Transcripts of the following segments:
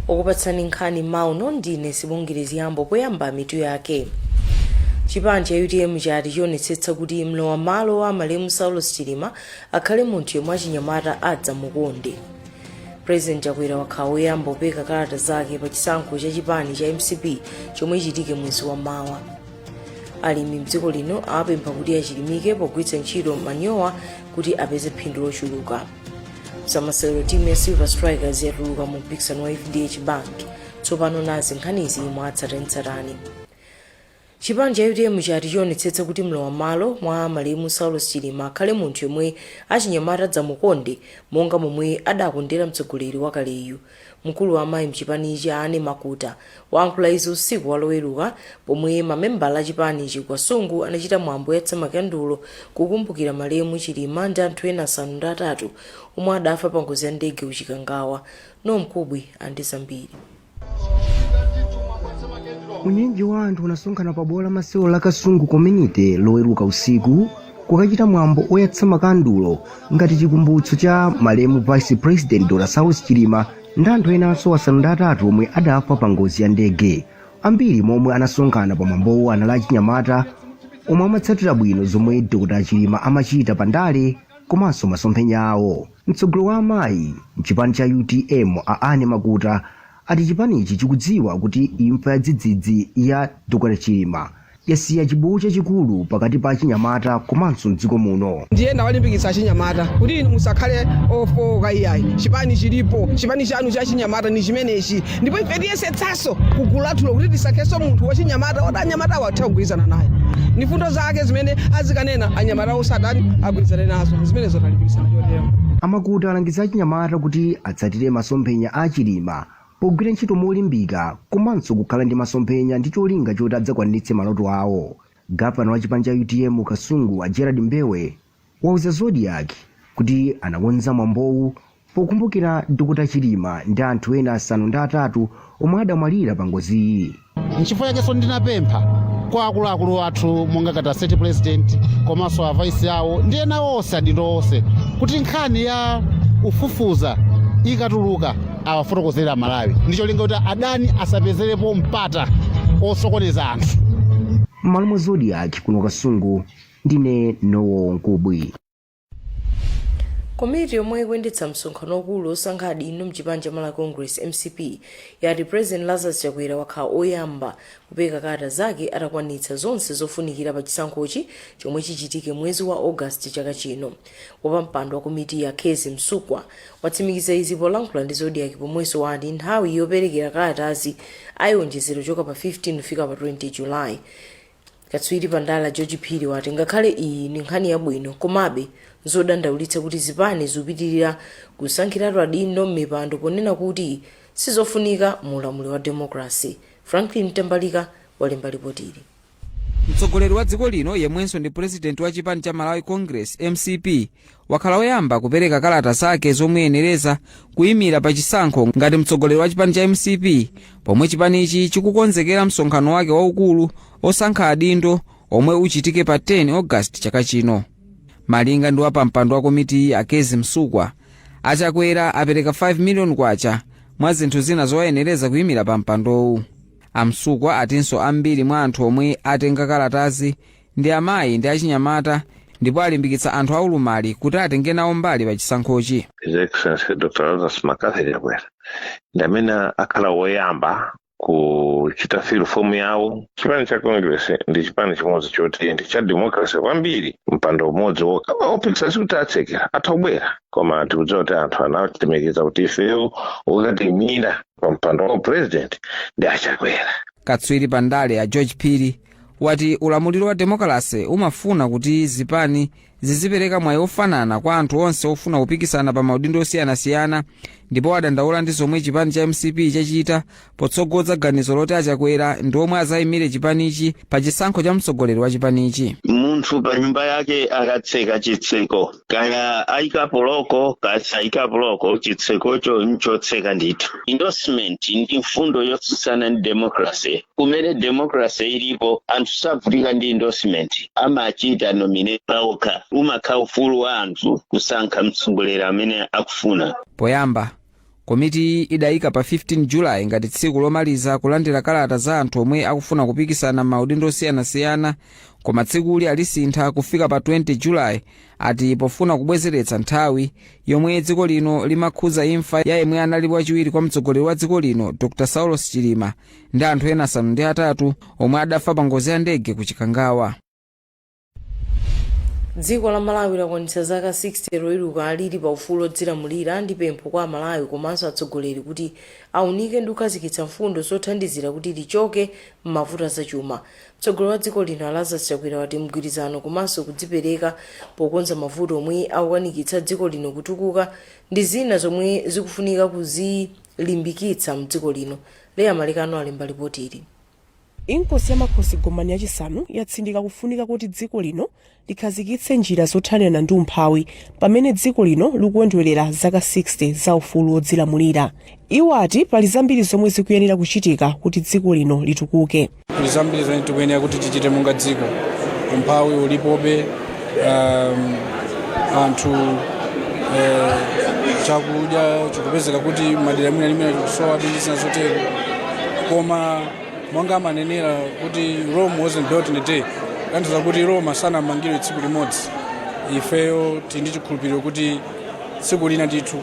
Okupatsani nkhani mauno ndine Sibongile Ziyambo. Poyamba, mitu yake. Chipani cha UTM chati chionetsetsa kuti mlowa malo wa malemu Saulos Chilima akhale munthu yemwe achinyamata adzamukonde. President Chakwera wakhala woyamba kupereka kalata zake pa chisankho cha chipani cha MCP chomwe chitike mwezi wa mawa. Alimi mdziko lino awapempha kuti achilimike pogwiritsa ntchito manyowa kuti apeze phindu lochuluka. Zamasewero, timu ya Silver Strikers yatuluka mu mpikisano wa FDH Bank. Tsopano nazi nkhanizi mwatsatanetsatane. Chipani cha UTM chati chionetsetsa kuti mlowa malo mwa malemu Saulos Chilima akhale munthu yemwe achinyamata adzamukonde monga momwe adakondera mtsogoleri wakaleyu. Mkulu wa amayi mchipanichi, Anne Makuta, wayankhula izi usiku waloweruka pomwe mamembala a chipanichi ku Kasungu anachita mwambo oyatsa makandulo kukumbukira malemu Chilima ndi anthu ena 8 omwe adafa pa ngozi ya ndege ku Chikangawa. Nomkubwi andi zambiri. Unyinji wa anthu unasonkhana pa bwalo la masewero la Kasungu Community Loweruka usiku kukachita mwambo oyatsa makandulo ngati chikumbutso cha malemu Vice President Dr Saulos Chilima ndi anthu enanso 8 omwe adafa pa ngozi ya ndege. Ambiri momwe anasonkhana pa mwambowu anali achinyamata omwe amatsatira bwino zomwe Dr Chilima amachita pa ndale komanso masomphenya awo. Mtsogoleri wa amayi mchipani cha UTM, a Anne Makuta, ati chipanichi chikudziwa kuti imfa ya dzidzidzi ya Dr Chilima yasiya chibowo chachikulu pakati pa achinyamata komanso mdziko muno. Ndiye ndawalimbikitsa achinyamata kuti inu musakhale ofowoka iyayi. Chipani chilipo, chipani chanu cha chinyamata ni chimenechi, ndipo ife tiyesetsanso kugulu lathulo kuti tisakhenso munthu wachinyamata oti anyamata awo athe kugwirizana naye ni fundo zake zimene azikanena, anyamata osatani agwirizane nazo. Zimenezo talimbikitsana chotero. Amakuta alangiza achinyamata kuti atsatire masomphenya a Chilima pogwira ntchito molimbika komanso kukhala ndi masomphenya ndi cholinga choti adzakwaniritse maloto awo. Gavana wa chipani cha UTM Kasungu, a Gerald Mbewe, wauza Zodiak kuti anakonza mwambowu pokumbukira Dr Chilima ndi anthu ena 8 omwe adamwalira pa ngoziyi. Nchifukwa chakenso ndinapempha kwa akuluakulu athu monga ngati a State President komanso a Vice awo ndi ena onse, adindo onse, kuti nkhani ya ufufuza ikatuluka awafotokozera Malawi ndi cholinga kuti adani asapezerepo mpata osokoneza anthu. M'malo mwa Zodiak kuno Kasungu, ndine Nowo Nkubwi. Komiti yomwe ikuyendetsa msonkhano waukulu osankha adindo mchipani cha Malawi Congress, MCP, yati President Lazarus Chakwera wakhala oyamba kupereka kalata zake atakwanitsa zonse zofunikira pa chisankhochi chomwe chichitike mwezi wa August chaka chino. Wapampando wa komiti ya Kezzie Msukwa watsimikiza izi polankhula ndi Zodiak, pomwenso wati nthawi yoperekera kalatazi ayiwonjezera kuchoka pa 15 kufika pa 20 July. Katswiri pandale George Phiri wati ngakhale iyi ndi nkhani yabwino, komabe nzodandaulitsa kuti zipani zikupitirira kusankhiratu adindo m'mipando, ponena kuti sizofunika mu ulamuliro wa democracy. Franklin Mtambalika walemba ripotili. Mtsogoleri wa dziko lino yemwenso ndi purezidenti wa chipani cha Malawi Congress, MCP, wakhala woyamba kupereka kalata zake zomuyenereza kuyimira pa chisankho ngati mtsogoleri wa chipani cha MCP, pomwe chipanichi chikukonzekera msonkhano wake waukulu osankha adindo omwe uchitike pa 10 August chaka chino. Malinga ndi wapampando wa komitiyi, a Kezzie Msukwa, aChakwera apereka 5 million kwacha mwa zinthu zina zowayenereza kuyimira pa mpandowu. AMsukwa atinso ambiri mwa anthu omwe atenga kalatazi ndi amayi ndi achinyamata, ndipo alimbikitsa anthu aulumali kuti atenge nawo mbali pa chisankhochi. His Excellency Dr Lazarus McCarthy Chakwera ndi amene akhala woyamba kuchita fill fomu yawo. Chipani cha Congress ndi chipani chimodzi choti ndi cha democracy kwambiri. Mpando umodzi wokha, opikisa sikuti atsekera, atha kubwera, koma tikudziwa kuti anthu anatemekeza kuti ifeyo wokatiyimira pa mpando wa president ndi aChakwera. Katswiri pa ndale a George Phiri wati ulamuliro wa demokrasi umafuna kuti zipani zizipereka mwayi ofanana kwa anthu onse ofuna kupikisana pa maudindo osiyanasiyana, ndipo wadandaula ndi zomwe chipani cha MCP chachita potsogoza ganizo loti aChakwera ndi omwe azayimire chipanichi pa chisankho cha mtsogoleri wa chipanichi. Munthu pa nyumba yake akatseka chitseko, kaya ayikapo loko kaya sayikapo loko, chitsekocho nchotseka ndithu. Endorsement ndi mfundo yotsutsana ndi democracy. Kumene democracy ilipo, anthu savutika ndi endorsement, amachita nominate okha. Umakhala ufulu wa anthu kusankha mtsogoleri amene akufuna. Poyamba, Komiti idayika pa 15 Julayi ngati tsiku lomaliza kulandira kalata za anthu omwe akufuna kupikisana m'maudindo osiyanasiyana, koma tsikuli alisintha kufika pa 20 Julayi, ati pofuna kubwezeretsa nthawi yomwe dziko lino limakhuza imfa ya yemwe anali wachiwiri kwa mtsogoleri wa dziko lino, Dr Saulos Chilima, ndi anthu ena 8 omwe adafa pa ngozi ya ndege ku Chikangawa. Dziko la Malawi lakwanitsa zaka 60 Loweruka lili pa ufulu odzilamulira, ndi pempho kwa Amalawi komanso atsogoleri kuti aunike ndi kukhazikitsa mfundo zothandizira kuti lichoke m'mavuto azachuma. Mtsogoleri wa dziko lino, Lazarus Chakwera, wati mgwirizano komanso kudzipereka pokonza mavuto omwe akukanikitsa dziko lino kutukuka ndi zina zomwe zikufunika kuzilimbikitsa mdziko lino. Leya Malekano alemba ripoti ili. Inkosi ya Makhosi Gomani yachisanu yatsindika kufunika kuti dziko lino likhazikitse njira zothanirana ndi umphawi pamene dziko lino likukondwerera zaka 60 za ufulu wodzilamulira. Iwo ati pali zambiri zomwe zikuyenera kuchitika kuti dziko lino litukuke. Kuli zambiri zomwe tikuyenera kuti tichite monga dziko. Umphawi ulipobe, anthu chakudya chikupezeka kuti madera mwina limene chikusowa ndi zina zotero, koma monga amanenera kuti "Rome wasn't built in a day", tanthauza kuti Roma sanamangidwe tsiku limodzi. Ifeyo tili ndi chikhulupiriro kuti tsiku lina ndithu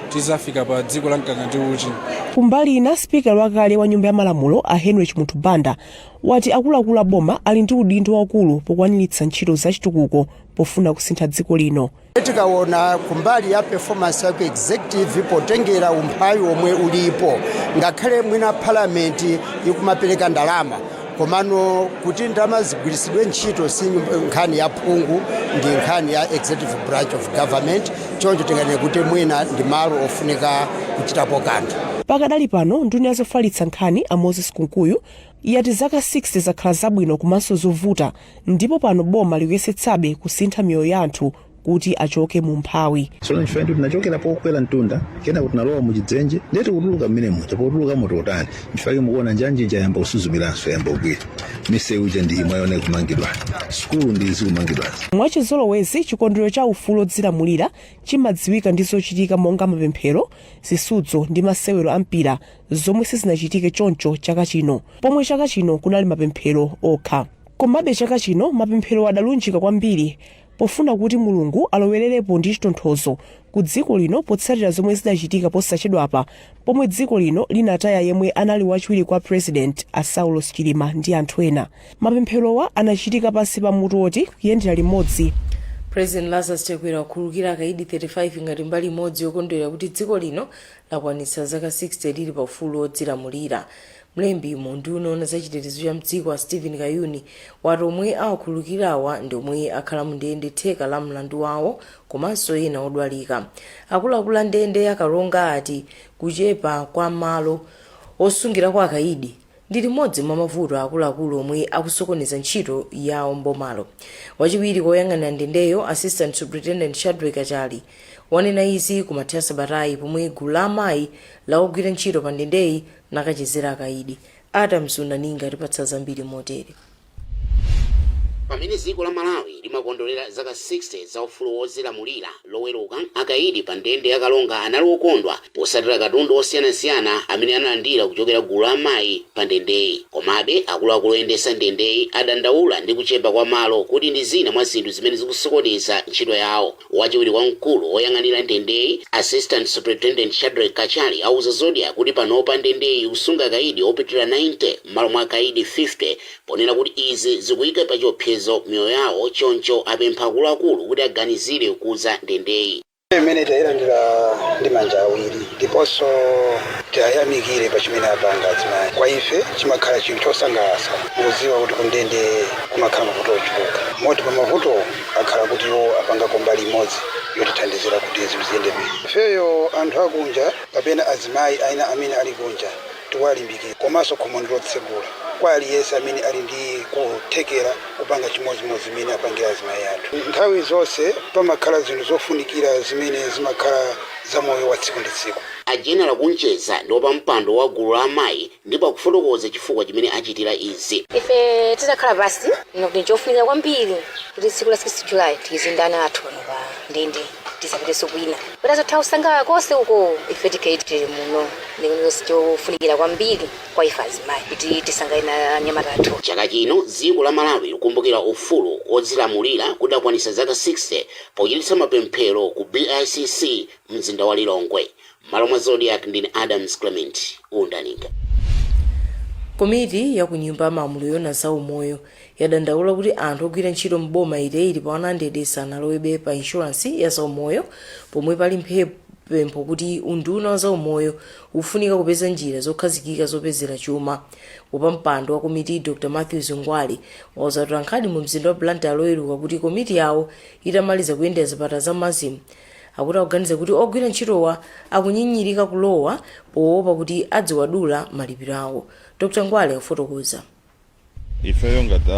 tizafika pa dziko la mkaka ndi uchi. Kumbali ina, spikala wakale wa Nyumba ya Malamulo, a Henry Chimunthu Banda, wati akuluakulu a boma ali ndi udindo waukulu pokwaniritsa ntchito zachitukuko pofuna kusintha dziko lino. Tikaona kumbali ya performance ya ku executive, potengera umphawi omwe ulipo, ngakhale mwina palamenti ikumapereka ndalama, komano kuti ndalama zigwiritsidwe ntchito si nkhani ya phungu, ndi nkhani ya executive branch of government. Choncho tinganene kuti mwina ndi malo ofunika kuchitapo kanthu. Pakadali pano, nduna ya zofalitsa nkhani, a Moses Kunkuyu, yati zaka 60 zakhala zabwino komanso zovuta, ndipo pano boma likuyesetsabe kusintha miyoyo ya anthu kuti achoke mu umphawi. Tsono chifukwa kuti tinachokera pokwera mtunda, kena kuti tinalowa muchidzenje, ndiye tikutuluka mmene muja. Potuluka mutotani? Chifukwa mukuona njanji ija yamba kusuzumiranso, yamba kugwira misewu ija ndi imwe yone kumangidwa, sukulu ndi zikumangidwazi. Mwachizolowezi, chikondwerero cha ufulu odzilamulira chimadziwika ndi zochitika monga mapemphero, zisudzo ndi masewero a mpira, zomwe sizinachitike choncho chaka chino, pomwe chaka chino kunali mapemphero okha. Komabe chaka chino mapemphero adalunjika kwambiri pofuna kuti Mulungu alowererepo ndi chitonthozo ku dziko lino potsatira zomwe zidachitika posachedwapa, pomwe dziko lino linataya yemwe anali wachiwiri kwa President, a Saulos Chilima, ndi anthu ena. Mapempherowa anachitika pansi pa mutu woti "Kuyendera limodzi". President Lazarus Chakwera wakhululukira akaidi 35 ngati mbali imodzi yokondwerera kuti dziko lino lakwanitsa zaka 60 lili pa ufulu wodzilamulira. Mlembi mu nduna yoona zachitetezo cha mdziko, a Stephen Kayuni, wati omwe awakhululukirawa ndi omwe akhala mu ndende theka la mlandu wawo komanso ena odwalika. Akuluakulu a ndende ya Karonga ati kuchepa kwa malo osungirako akaidi ndi limodzi mwa mavuto akuluakulu omwe akusokoneza ntchito yawo mbomalo. Wachiwiri koyang'anira ndendeyo, Assistant Superintendent Shadrack Kachali, wanena izi kumathera sabatayi pomwe gulu la amayi la ogwira ntchito pa ndendeyi nakachezera akaidi. Adams Unaninga atipatsa zambiri motere. Pamene dziko la Malawi limakondwerera zaka 60 za ufulu wodzilamulira, Loweruka akaidi pa ndende ya Karonga anali okondwa posatira katundu osiyanasiyana amene analandira kuchokera gulu la amayi pa ndendeyi. Komabe akuluakulu oyendetsa ndendeyi adandaula ndi kuchepa kwa malo kuti ndi zina mwa zinthu zimene zikusokoneza ntchito yawo. Wachiwiri kwa mkulu woyang'anira ndendeyi, Assistant Superintendent Shadrack Kachali, auza Zodiak kuti panopa ndendeyi ikusunga akaidi opitirira 90 m'malo mwa akaidi 50, ponena kuti izi zikuyika pa chiopsezo miyoyo yawo. Choncho apempha akuluakulu kuti aganizire kukuza ndendeyi. Imene tayilandira ndi manja awiri, ndiponso tiyayamikire pa chimene apanga azimayi. Kwa ife chimakhala chinthu chosangalatsa kudziwa kuti kundende kumakhala mavuto ochuluka, moti pa mavuto akhala kuti iwo apangako mbali imodzi yotithandizira kuti zinthu ziyende bwino. Ifeyo anthu akunja kapena azimayi aina amene ali kunja tiwalimbikira, komanso khomo ndi lotsegula kwa aliyense amene ali ndi kuthekera kupanga chimodzimodzi zimene apangira azimayi athu. Nthawi zonse pamakhala zinthu zofunikira zimene zimakhala za moyo wa tsiku ndi tsiku. A General Kuncheza ndi wapampando wa gulu la amayi ndipo akufotokoza chifukwa chimene achitira izi. Ife titakhala pasi kuti nchofunika kwambiri kuti tsiku la 6 July tiyeze ndi ana athu pano pa ndende. Tisapitenso kwina kuti azatha kusangalala konse uko, ife tikhale tili muno. Ndikunenso chofunikira kwambiri kwa ife azimayi kuti tisangalale na anyamata athu. Chaka chino dziko la Malawi likumbukira ufulu odzilamulira kudakwanitsa zaka 60 pochititsa mapemphero ku BICC, mzinda wa Lilongwe. Malo mwa Zodiak, ndine Adams Clement Undaninga. Komiti ya ku Nyumba ya Malamulo yoona za umoyo yadandaula kuti anthu ogwira ntchito mboma 88 pa 100 sanalowebe pa inshuransi ya zaumoyo, pomwe pali pempho kuti unduna wa zaumoyo ufunika kupeza njira zokhazikika zopezera chuma. Wapampando wa komiti, Dr Matthews Ngwale, wauza atolankhani mu mzinda wa Blantyre Loweruka kuti komiti yawo itamaliza kuyendera zipatala za MASM, akuti akuganiza kuti ogwira ntchitowa akunyinyirika kulowa poopa kuti adziwadula malipiro awo. Dr Ngwale akufotokoza. Ifeyo ngati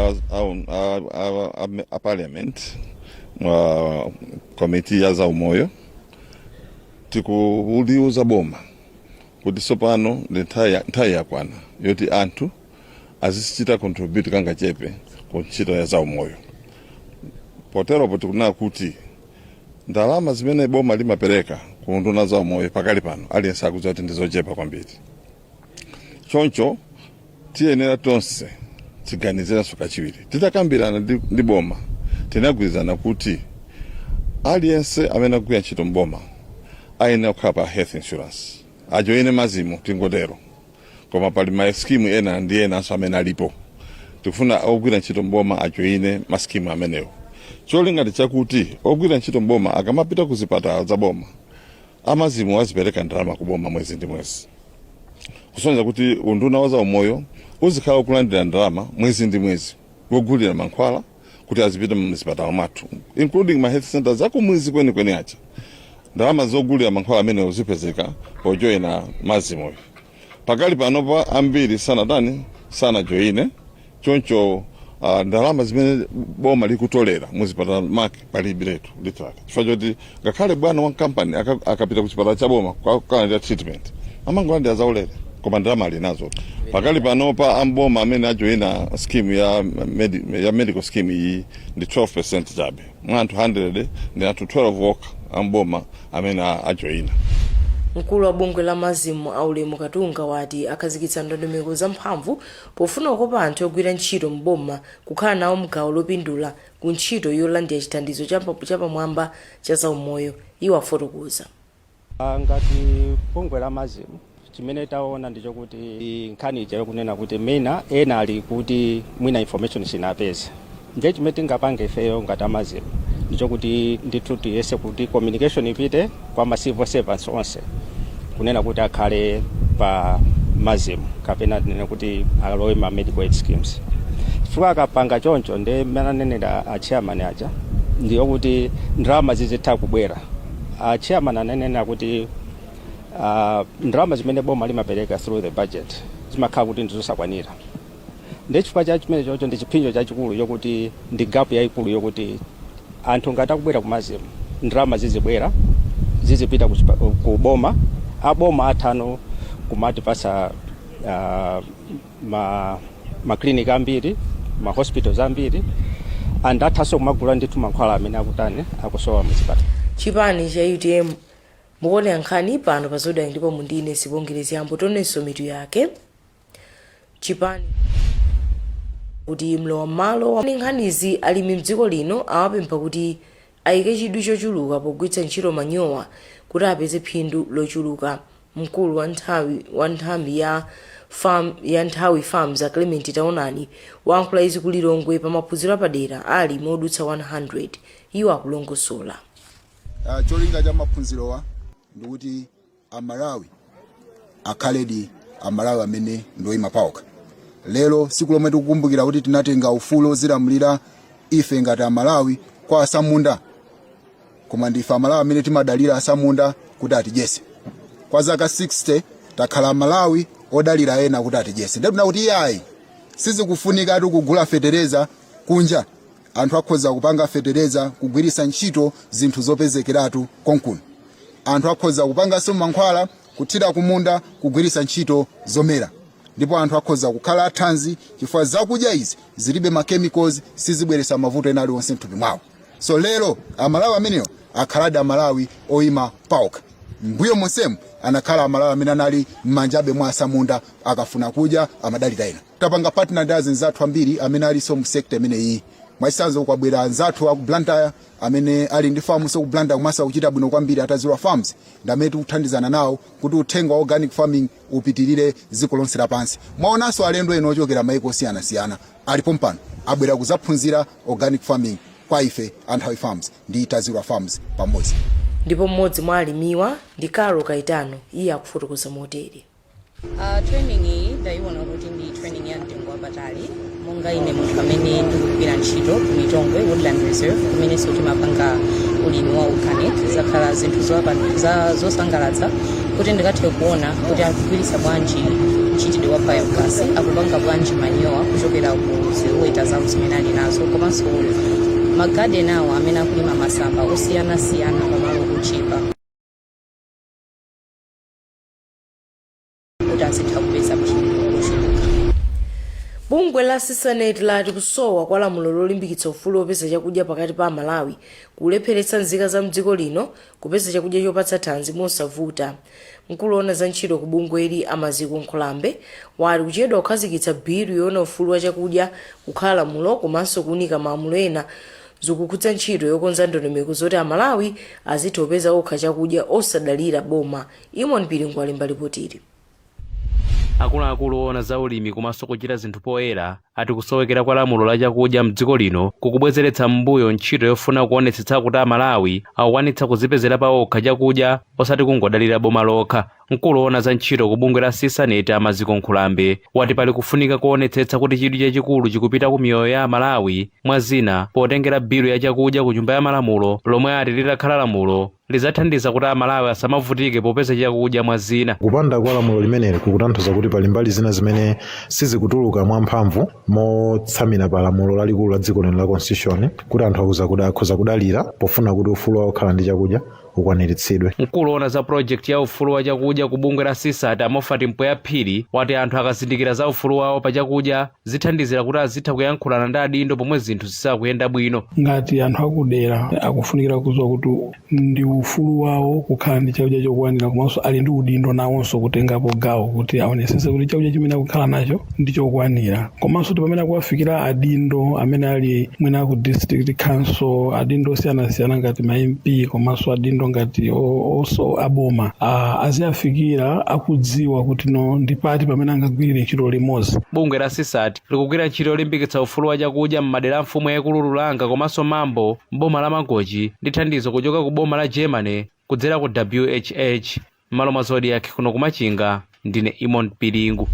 a parliament mwa komiti ya zaumoyo, tikuliuza boma kuti tsopano ndi nthawi yakwana yoti anthu azichita contribute kangachepe ku ntchito ya zaumoyo. Poteropo tikunena kuti ndalama zimene boma limapereka ku nduna zaumoyo pakali pano, aliyense akudziwa kuti ndi zochepa kwambiri. Choncho tiyenera tonse tiganizirenso kachiwiri. Titakambirana ndi boma, tinagwirizana kuti aliyense amene akugwira ntchito mboma ayenera kukhala pa health insurance, ajoine MASM, tingotero. Koma pali ma scheme ena ndi enanso amene alipo. Tikufuna ogwira ntchito mboma ajoine ma scheme amenewo. Cholinga ndi chakuti ogwira ntchito mboma akamapita ku zipatala za boma, a MASM azipereka ndalama ku boma mwezi ndi mwezi, kusonyeza kuti unduna wa zaumoyo uzikhala ukulandira ndalama mwezi ndi mwezi wogulira mankhwala kuti azipita mzipatala mwathu, including ma health centers akumwezi kwenikweni aja. Ndalama zogulira mankhwala amenewo zipezeka pojoyina MASM yo. Pakali panopa ambiri sanatani, sanajoyine. Choncho ndalama zimene boma likutolera muzipatala make palibiretu literally, chifukwa choti ngakhale bwana wa kampani akapita ku chipatala cha boma kukalandira treatment, amangolandira zaulere, koma ndalama ali nazo. Pakali panopa amboma amene ajoyina scheme ya medical scheme iyi ndi 12% chabe. Mwa anthu 100, ndi anthu 12 okha amboma amene ajoyina. Mkulu wa bungwe la MASM, Aulemu Katunga, wati akhazikitsa ndondomeko zamphamvu pofuna kukopa anthu ogwira ntchito mboma kukhala nawo mgawo lopindula ku ntchito yolandira chithandizo chapamwamba cha zaumoyo. Iwo afotokoza. Ngati bungwe la MASM, chimene taona ndichokuti nkhani ija yokunena kuti mina ena ali kuti mwina information sinapeza, ndiye chimene tingapange ifeyo ngati a MASM ndichokuti ndithu tiyese kuti communication ipite kwa ma civil servants onse, kunena kuti akhale pa MASM kapena tinene kuti alowe ma medical aid schemes, chifukwa akapanga choncho, ndi mmene anenera a chairman aja, ndiyo kuti ndalama zizitha kubwera. A chairman anenera kuti ndalama zimene boma limapereka through the budget zimakhala kuti ndizosakwanira. Ndi chifukwa cha chimene chocho ndi chipsinjo chachikulu yokuti ndi gap yayikulu yokuti anthu ngati akubwera ku MASM, ndalama zizibwera, zizipita ku boma, aboma athano kumatipasa ma clinic ambiri, ma hospitals ambiri, and athanso kumagula ndithu mankhwala amene akutani, akusowa muzipatala. Chipani cha UTM. Mukuonera nkhani pano pa Zodiak ndipo mundine Sibongere Ziyambo. Tonenso mitu yake. Chipani kuti mlowa m'malo wa nkhanizi, alimi mdziko lino awapempha kuti ayike chidwi chochuluka pogwiritsa ntchito manyowa kuti apeze phindu lochuluka. Mkulu wa nthambi ya Nthawi Farms, a Clement Taonani, wayankhula izi ku Lilongwe pa maphunziro apadera a alimi odutsa 100. Iwo akulongosola. Cholinga cha maphunzirowa ndikuti Amalawi akhaledi Amalawi amene ndoyima paokha. Lero siku lomwe tikukumbukira kuti tinatenga ufulu ozilamulira ife ngati Amalawi kwa asamunda, koma ndife Amalawi amene timadalira asamunda kuti atidyese. Kwa zaka 60 takhala Amalawi odalira ena kuti atidyese. Ndetuna kuti iyayi, sizikufunikatu kugula fetereza kunja. Anthu akhoza kupanga fetereza kugwiritsa ntchito zinthu zopezekeratu konkuno. Anthu akhoza kupanganso mankhwala kuthira kumunda kugwiritsa ntchito zomera, ndipo anthu akhoza kukhala athanzi chifukwa zakudya izi zilibe ma chemicals, sizibweretsa mavuto ena aliwonse mthupi mwawo. So lero Amalawi amenewo akhaladi Amalawi oyima paokha. Mbuyo monsemu anakhala Amalawi amene anali m'manjabe mwa asamunda, akafuna kudya amadalira ena. Tapanga partner ndi azinzathu ambiri amene alinso mu sector imeneyi. Mwachitsanzo, kwabwera anzathu aku Blantyre amene ali ndi farm so ku Blantyre komanso akuchita bwino kwambiri, Atazirwa Farms, ndi amene tikuthandizana nawo kuti uthenga wa organic farming upitirire dziko lonse lapansi. Mwaonanso alendo ena ochokera maiko osiyanasiyana alipo mpano, abwera kudzaphunzira organic farming kwa ife Anthawi Farms ndi Tazirwa Farms pamodzi. Ndipo mmodzi mwa alimiwa ndi Caro Kaitano. Iye akufotokoza motere. Training iyi ndayiona kuti ndi training ya mtengo wapatali. Monga ine munthu amene ndikugwira ntchito ku Mitongwe Woodland Reserve, kumenenso timapanga ulimi wa organic, zakhala zinthu zosangalatsa kuti ndikathe kuona kuti akugwiritsa bwanji mchitidwe wa biogas, akupanga bwanji manyowa kuchokera ku ziweta zawo zimene ali nazo, komanso magadeni awo amene akulima masamba osiyanasiyana pamalo ochepa kuti azitha kupeza phindu lochuluka. Bungwe la CISANET lati kusowa kwa lamulo lolimbikitsa ufulu wopeza chakudya pakati pa Amalawi kulepheretsa nzika za mdziko lino kupeza chakudya chopatsa thanzi mosavuta. Mkulu woona za ntchito ku bungweli, Amaziko Nkhulambe, wati kuchedwa kukhazikitsa bilu yoona ufulu wa chakudya kukhala lamulo komanso kuunika malamulo ena zikukhudza ntchito yokonza ndondomeko zoti Amalawi azitha kupeza okha chakudya osadalira boma. Imon Piringu alemba lipotili. Akuluakulu oona za ulimi komanso kuchita zinthu poyera ati kusowekera kwa lamulo la chakudya mdziko lino kukubwezeretsa m'mbuyo ntchito yofuna kuonetsetsa kuti Amalawi akukwanitsa kuzipezera paokha chakudya osati kungodalira boma lokha. Mkulu woona za ntchito ku bungwe la CISANET, Amaziko Nkhulambe, wati pali kufunika kuonetsetsa kuti chidwi chachikulu chikupita ku miyoyo ya Amalawi, mwa zina potengera bilu ya chakudya ku Nyumba ya Malamulo, lomwe ati litakhala lamulo lidzathandiza kuti Amalawi asamavutike popeza chakudya, mwa zina. Kupanda kwa lamulo limeneli kukutanthauza kuti pali mbali zina zimene sizikutuluka mwamphamvu motsamira pa lamulo lalikulu la dziko lino la constitution, kuti anthu akhoza kudalira pofuna kuti ufulu wawo okhala ndi chakudya ukwaniritsidwe. Mkulu woona za project ya ufulu wa chakudya ku bungwe la CISAT, Amofati Mpweyaphiri, wati anthu akazindikira za ufulu wawo pa chakudya zithandizira kuti azitha kuyankhulana ndi adindo pomwe zinthu zisakuyenda bwino. Ngati anthu akudera akufunikira kudziwa kuti ndi ufulu wawo kukhala ndi chakudya chokwanira, komanso ali ndi udindo nawonso kutengapo gawo kuti aonesese kuti chakudya chimene akukhala nacho ndi chokwanira, komanso kuti pamene akuwafikira adindo amene ali mwina ku district council, adindo osiyanasiyana ngati ma MP komanso adindo ngati onso aboma, aziyafikira akudziwa kuti no ndi pati pamene angagwirire ntchito limodzi. Bungwe la CISAT likugwira ntchito yolimbikitsa ufulu wa chakudya m'madera a mfumu yaikulu Lulanga komanso Mambo m'boma la Mangochi ndi thandizo kuchoka ku boma la Germany kudzera ku WHH. M'malo mwa Zodiak kuno kumachinga, ndine Imon Piringu.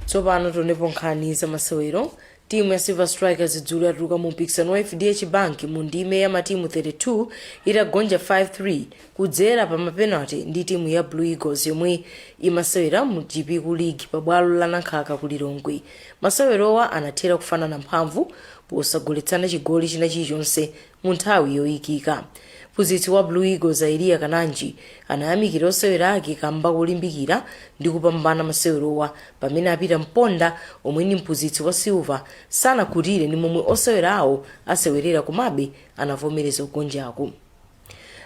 Tsopano tionepo nkhani za masewero. Timu ya Silver Strikers dzulo yatuluka mu mpikisano wa FDH Bank mu ndime ya matimu 32 itagonja 5-3 kudzera pa mapenalty ndi timu ya Blue Eagles yomwe imasewera mu Chipiku League pa bwalo la Nankhaka ku Lilongwe. Masewerowa anathera kufanana mphamvu posagoletsana chigoli china chilichonse mu nthawi yoyikika. Mphunzitsi wa Blue Eagles, Eliya Kananji, anayamikira osewera ake kamba kolimbikira ndi kupambana masewerowa, pamene a Peter Mponda omwe ndi mphunzitsi wa Silver sanakhutire ndi momwe osewera awo asewerera, komabe anavomereza kugonjaku.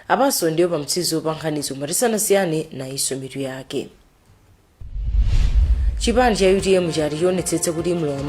Apanso ndiyo pamtsizo pa nkhanizo. Tisanasiyane, nayinso mitu yake. Chipani cha UTM chati chionetsetsa kuti mlowa